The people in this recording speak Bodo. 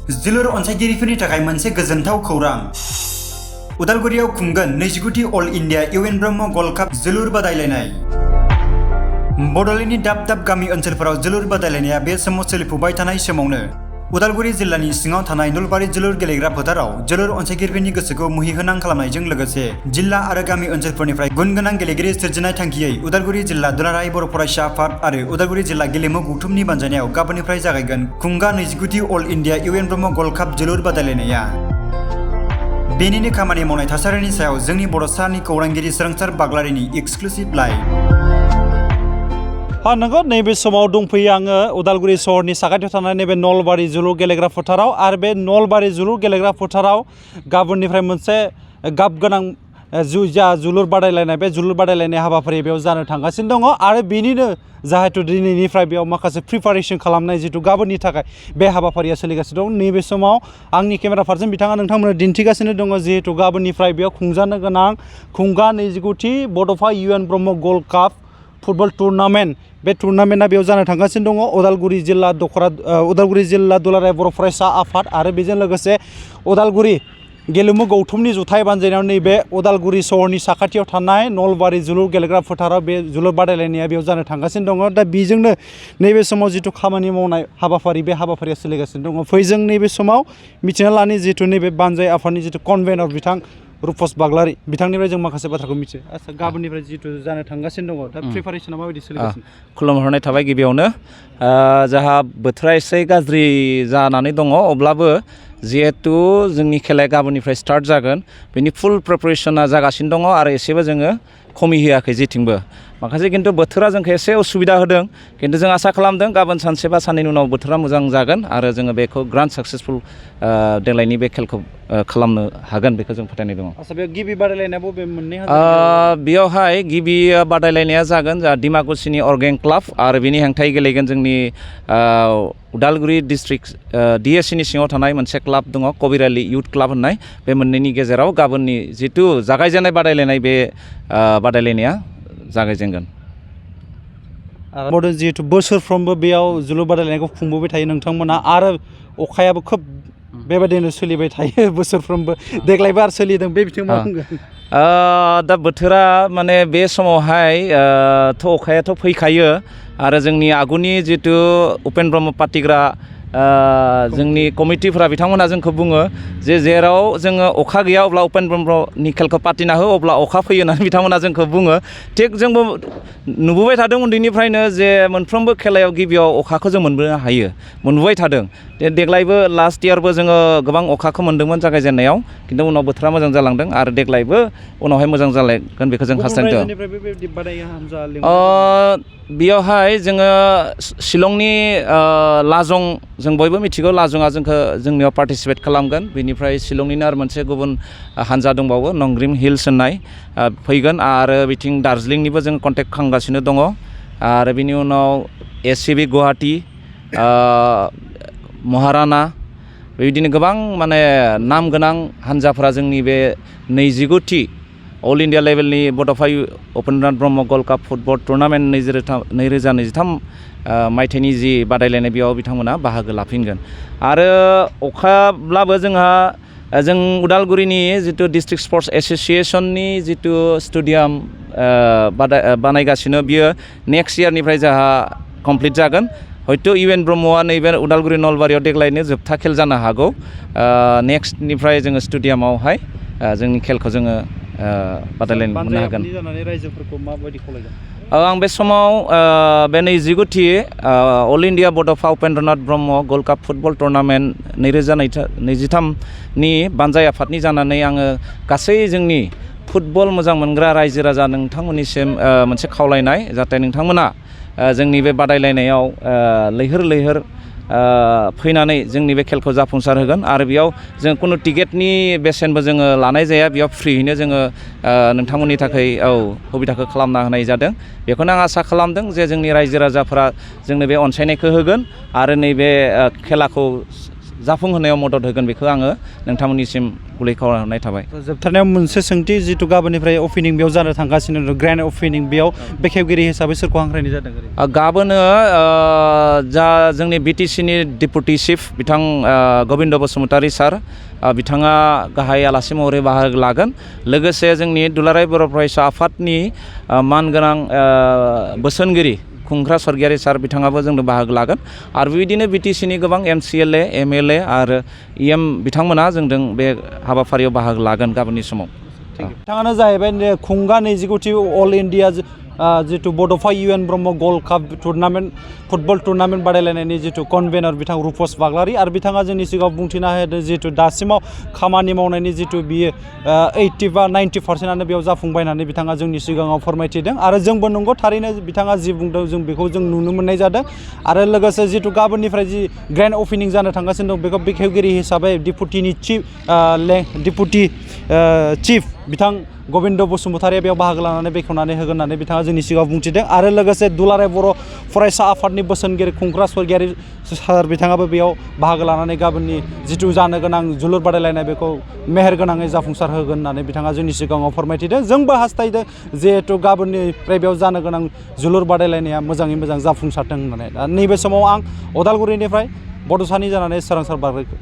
जोलुर अनसायगिरिफोरनि थाखाय मोनसे गोजोनथाव खौरां। उदालगुरियाव खुंगोन 29थि all India UN Brahma gold cup जोलुर बादायलायनाय। बड'लेण्डनि दाब दाब गामि ओनसोलफोराव जोलुर बादायलायनाया बे समाव सोलिफुबाय थानाय समावनो उदालगुरि जिल्लानि सिङाव थानाय नलबारि जोलुर गेलेग्रा फोथाराव जोलुर अनसायगिरिफोरनि गोसोखौ मुहिहोनां खालामनायजों लोगोसे जिल्ला आरो गामि ओनसोलफोरनिफ्राय गुन गोनां गेलेगिरि सोरजिनाय थांखियै उदालगुरि जिल्ला दुलाराय बर' फरायसा आफाद आरो उदालगुरि जिल्ला गेलेमु गौथुमनि बानजायनायाव गाबोननिफ्राय जागायगोन खुंगा 29थि all India UN Brahma gold cup जोलुर बादायलायनाया। बेनिनो खामानि मावनाय थासारिनि सायाव जोंनि बड'सानि खौरांगिरि सोरांसार बाग्लारिनि एक्सक्लुसिभ लाइभ। नंगौ नैबे समाव दंफैयो आङो उदालगुरि सहरनि साखाथियाव थानाय नैबे नलबारि जोलुर गेलेग्रा फोथाराव आरो बे नलबारि जोलुर गेलेग्रा फोथाराव गाबोननिफ्राय मोनसे गाब गोनां जोलुर बादायलायनाय बे जोलुर बादायलायनाय हाबाफारि बेयाव जानो थांगासिनो दङ आरो बेनिनो जाहेथु दिनैनिफ्राय बेयाव माखासे प्रिपारेसन खालामनाय जितु गाबोननि थाखाय बे हाबाफारिया सोलिगासिनो दं। नैबे समाव आंनि केमेरा पार्सन बिथाङा नोंथांमोननो दिन्थिगासिनो दङ जिहेतु गाबोननिफ्राय बेयाव खुंजानो गोनां खुंगा 29थि Bodofa UN Brahma gold cup football tournament बे टुर्नामेन्टआ बेयाव जानो थांगासिनो दङ। उदालगुरि जिल्ला दुलाराय बर' फरायसा आफाद आरो बेजों लोगोसे उदालगुरि गेलेमु गौथुमनि जुथाइ बानजायनायाव नैबे उदालगुरि सहरनि साखाथियाव थानाय नलबारि जोलुर गेलेग्रा फोथाराव बे जोलुर बादायलायनाया बेयाव जानो थांगासिनो दङ। दा बेजोंनो नैबे समाव जिथु खामानि मावनाय हाबाफारि बे हाबाफारिया सोलिगासिनो दङ। फै जों नैबे समाव मिथिना लानि जिथु नैबे बानजाय आफादनि जिथु कनभेनर बिथां रुपस बाग्लारि बिथांनिफ्राय जों माखासे बाथ्राखौ मिथियो। आচ্ছা गाबोननिफ्राय जिथु जानो थांगासिनो दङ दा प्रिपारेसना माबायदि सोलिगासिनो? खुलुमहरनाय थाबाय गिबियावनो जाहा बोथोरा एसे गाज्रि जानानै दङ अब्लाबो जिहेतु जोंनि खेलाया गाबोननिफ्राय स्टार्ट जागोन बेनि फुल प्रिपारेसना जागासिनो दङ आरो एसेबो जोङो खमि होयाखै जेथिंबो। माखासे खिन्थु बोथोरा जोंखौ एसे उसुबिदा होदों खिन्थु जों आसा खालामदों गाबोन सानसे बा साननैनि उनाव बोथोरा मोजां जागोन आरो जोङो बेखौ ग्रान्ड साक्सेसफुल देग्लायनि बे खेलखौ खालामनो हागोन बेखौ जों फोथायनाय दङ। आচ্ছা बे गिबि बादायलायनाया बबे मोननै बेयावहाय गिबि बादायलायनाया जागोन जोंहा डिमाकुसिनि अर्गें क्लाब आरो बिनि हेंथायै गेलेगोन जोंनि उदालगुरि डिस्ट्रिक्ट डिएससिनि सिङाव थानाय मोनसे क्लाब दङ कबिरालि इउथ क्लाब होननाय बे मोननैनि गेजेराव गाबोननि जिथु जागायजेननाय बादायलायनाय बे बादायलायनाया जागायजेनगोन। आरो जिहेतु बोसोरफ्रोमबो बेयाव जोलुर बादायलायनायखौ खुंबोबाय थायो नोंथांमोना आरो अखायाबो खोब बेबायदिनो सोलिबाय थायो बोसोरफ्रोमबो देग्लायबो आरो सोलिदों बे बिथिङाव मा बुंगोन? दा बोथोरा माने बे समावहाय अखायाथ' फैखायो आरो जोंनि आगुनि जितु उपेन ब्रह्म पाटिग्रा जोंनि कमिटिफोरा बिथांमोना जोंखौ बुङो जे जेराव जोङो अखा गैया अब्ला उपेन ब्रह्मनि खेलखौ पातिना हो अब्ला अखा फैयो होननानै बिथांमोना जोंखौ बुङो। थिग जोंबो नुबोबाय थादों उन्दैनिफ्रायनो जे मोनफ्रोमबो खेलायाव गिबियाव अखाखौ जों मोनबोनो हायो मोनबोबाय थादों। देग्लायबो लास्ट इयारबो जोङो गोबां अखाखौ मोनदोंमोन जागायजेननायाव खिन्थु उनाव बोथोरा मोजां जालांदों आरो देग्लायबो उनावहाय मोजां जालांगोन बेखौ जों हास्थायदों। बेयावहाय जोङो शिलंनि लाजं जों बयबो मिथिगौ लाजङा जोंनियाव पार्टिसिपेट खालामगोन। बेनिफ्राय शिलंनिनो आरो मोनसे गुबुन हान्जा दंबावो नंग्रिम हिल्स होननाय फैगोन आरो बिथिं दार्जिलिंनिबो जों कन्टेक्ट खालामगासिनो दङ आरो बिनि उनाव एससिबि गुवाहाटि महाराना बेबायदिनो गोबां माने नाम गोनां हान्जाफोरा जोंनि बे 29थि अल इन्डिया लेभेलनि Bodofa Upendranath Brahma gold cup football tournament 2023 मायथाइनि जि बादायलायनाय बेयाव बिथांमोना बाहागो लाफिनगोन। आरो अखाब्लाबो जों उदालगुरिनि जितु डिस्ट्रिक्ट स्पर्ट्स एस'सिएशननि जितु स्टेडियाम बानायगासिनो बियो नेक्स्ट इयारनिफ्राय जोंहा कमप्लिट जागोन। हयथ' इउएन ब्रह्मआ नैबे उदालगुरि नलबारियाव देग्लायनो जोबथा खेल जानो हागौ। नेक्स्टनिफ्राय जोङो स्टेडियामावहाय जोंनि खेलखौ जोङो बादायलायनो मोननो हागोन। आं बे समाव बे 29थि all India Bodofa Upendranath Brahma gold cup football tournament 2023नि बानजाय आफादनि जानानै आङो गासै जोंनि फुटबल मोजां मोनग्रा रायजो राजा नोंथांमोननिसिम मोनसे खावलायनाय जाहाथे नोंथांमोना जोंनि बे बादायलायनायाव लैहोर लैहोर फैनानै जोंनि बे खेलखौ जाफुंसार होगोन आरो बेयाव जों खुनु टिकेटनि बेसेनबो जोङो लानाय जाया बेयाव फ्रियैनो जोङो नोंथांमोननि थाखाय सुबिदाखौ खालामना होनाय जादों। बेखौनो आं आसा खालामदों जे जोंनि रायजो राजाफोरा जोंनो बे अनसायनायखौ होगोन आरो नैबे खेलाखौ जाफुंहोनायाव मदद होगोन बेखौ आङो नोंथांमोननिसिम गुलै खावलायहरनाय थाबाय। जोबथारनायाव मोनसे सोंथि जितु गाबोननिफ्राय अपेनिं बेयाव जानो थांगासिनो दं ग्रेन्ड अपेनिं बेयाव बेखेवगिरि हिसाबै सोरखौ हांख्रायनाय जादों ओरैनो? गाबोनो जा जोंनि बिटिसिनि डेपुटि चिफ बिथां गबिन्द बसुमतारी सार बिथाङा गाहाय आलासि महरै बाहागो लागोन। लोगोसे जोंनि दुलाराय बर' फरायसा आफादनि मानगोनां बोसोनगिरि खुंख्रा स्वर्गियारि सार बिथाङाबो जोंनो बाहागो लागोन आरो बेबायदिनो बिटिसिनि गोबां MCLA MLA आरो EM बिथांमोना जोंजों बे हाबाफारियाव बाहागो लागोन गाबोननि समाव। बिथाङानो जाहैबाय खुंगा 29थि अल इन्डिया जितु बड'फा UN ब्रह्म गल्ड काप टुर्नामेन्ट फुटबल टुर्नामेन्ट बादायलायनायनि जितु कनभेनर बिथां रुपस बाग्लारि आरो बिथाङा जोंनि सिगाङाव बुंथिना होदों जितु दासिमाव खामानि मावनायनि जितु बियो 80 बा 90% बेयाव जाफुंबाय होननानै बिथाङा जोंनि सिगाङाव फोरमायथिदों आरो जोंबो नंगौ थारैनो बिथाङा जि बुंदों जों बेखौ जों नुनो मोननाय जादों आरो लोगोसे जितु गाबोननिफ्राय जि ग्रेन्ड अपेनिं जानो थांगासिनो दं बेखौ बेखेवगिरि हिसाबै डेपुटि चिफ बिथां गबिन्द बसुमतारिया बेयाव बाहागो लानानै बेखेवनानै होगोन होननानै बिथाङा जोंनि सिगाङाव बुंथिदों आरो लोगोसे दुलाराय बर' फरायसा आफादनि बोसोनगिरि खुंख्रा स्वर्गियारि सार बिथाङाबो बेयाव बाहागो लानानै गाबोननि जितु जानो गोनां जोलुर बादायलायनाय बेखौ मेहेर गोनाङै जाफुंसार होगोन होननानै बिथाङा जोंनि सिगाङाव फोरमायथिदों। जोंबो हास्थायदों जिहेथु गाबोननिफ्राय बेयाव जानो गोनां जोलुर बादायलायनाया मोजाङै मोजां जाफुंसारथों होननानै। दा नैबे समाव आं उदालगुरिनिफ्राय बड'सानि जानानै सोरांसार बाग्रिखौ